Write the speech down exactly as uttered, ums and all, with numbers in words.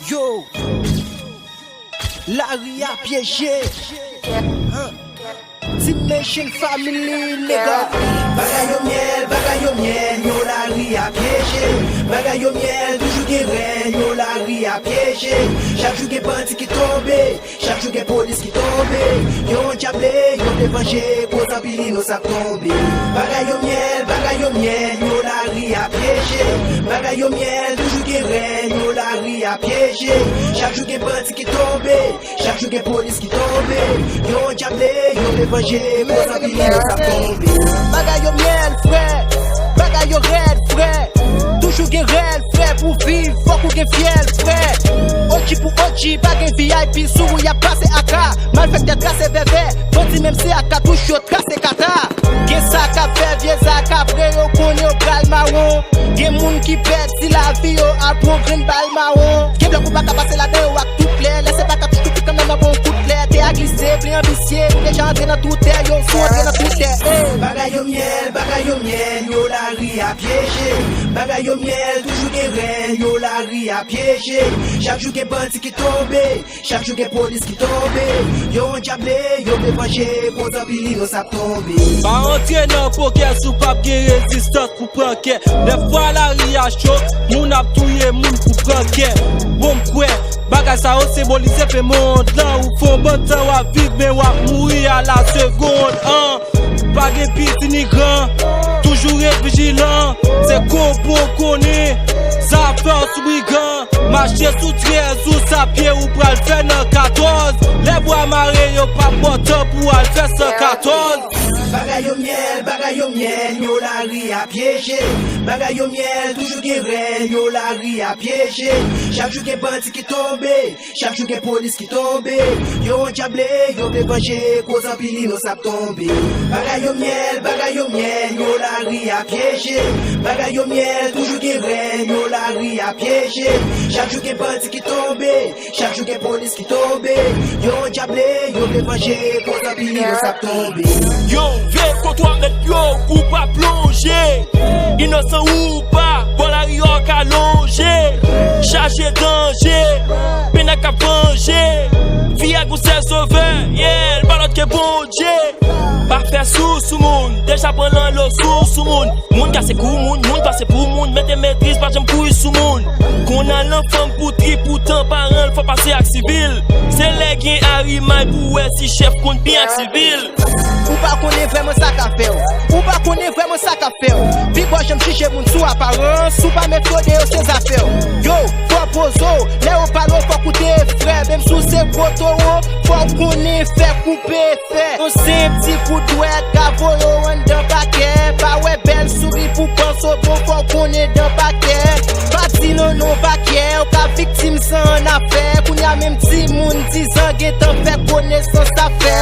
Yo, lari a pyeje. Team Nation Family, nigga. Bagay yo myèl, bagay yo myèl, yo lari a pyeje. Bagay yo myèl, toujou gen rèl, yo lari a pyeje. Chak jou gen bandi ki tonbe, chak jou gen polis ki tonbe. Yo dyable, yo vle vanje, koz anpil inosan ap tonbe. Bagay yo myèl, bagay yo myèl, yo lari a pyeje. Bagay yo myèl, toujou gen rèl, yo lari a pyeje. Chak jou gen bandi ki tonbe, chak jou gen polis ki tonbe. Yo dyable, yo vle vanje, koz anpil inosan ap tonbe. Bagay yo myèl, frè, bagay yo rèd, frè. Toujou gen rèl, frè, pou viv, fòk ou gen fyèl, frè. O G pou O G, pa gen V I P sou ou, y ap pase A K. Malfektè trase vèvè, bandi menm se ak katouch yo trase kata. Gen sa k ap fè vye zak, apre yo konnen yo pral mawon. Gen moun ki pèdi lavi yo al pran grenn bal mawon. Gen blòk ou pa ka pase ladan yo ak tout lè. Lè se pa katouch tout kanmenm nan bon kout lè. Tè a glise, plen anbisye, ou deja antre nan tou tè. Yo sou antre nan tou tè. Ey. Bagay yo myèl, bagay yo myèl, yo lari a pyeje. Bagay yo myèl, toujou gen rèl, yo lari a pyeje. Chak jou gen bandi ki tonbe, chak jou gen polis ki tonbe. Yo dyable, yo vle vanje, koz anpil inosan ap tonbe. Pa antre nan pokè si w p ap gen rezistans pou pran kè. Dèfwa lari a cho, moun ap touye moun pou pran kè. Bon, m kwè, bagay sa yo senbolize pe mond lan. Ou fè yon bann tan w ap viv, men w ap mouri a la segonn, an. Pa gen piti ni gran, toujou ret vijilan. Se konplo w konnen, zafè w sou brigan. Mache sou trèz ou sa pye ou pral fè nan katòz. Lè bwa mare yo pa pòtan pou al fè san katòz. Bagay yo myèl, bagay yo myèl, yo lari a pyeje. Bagay yo myèl, toujou gen rèl, yo lari a pyeje. Chak jou gen bandi ki tonbe, chak jou gen polis ki tonbe. Yo dyable, yo vle vanje, koz anpil inosan ap tonbe. Bagay yo myèl, bagay yo myèl, yo lari a pyeje. Bagay yo myèl, toujou gen rèl, yo lari a pyeje. Chak jou gen bandi ki tonbe, chak jou gen polis ki tonbe. Yo dyable, yo vle vanje, koz anpil inosan ap tonbe. Yo, veye kontwa mèt yo pou pa plonje. Inosan ou pa, bò lari yo ka lonje. Chaje danje, pena k ap vanje. Vi a gon sèl sovè, yeah, l pa lòt ke Bondye. Pa fè sou sou moun, deja pran lanlo sou sou moun. Moun kase kou moun, moun pase pou moun, mete metriz, pa janm kouri sou moun. Konn al nan fanm pou trip, poutan paran l fò pase ak sivil. Se lè gen arimay pou wè si chèf konn byen ak sivil. Ou pa konnen vrèman sa k ap fè w. Ou pa konnen vrèman sa k ap fè w. Pi bò janm jije moun sou aparans, ou pa mèt yo de yo se zafè w. Yo, fò poze w, lè yo pale w fòk ou te frè. Menm si w se gwo towo, fò w konnen fè koupe fè. Yon senp ti kout dwèt ka voye w anndan pakè. Pa wè bèl souri pou panse w bon, fò w konnen dan pakè. Pa di non non pakè, ou ka viktim san annafè. Kounye a menm timoun dizan gentan fè konesans afè.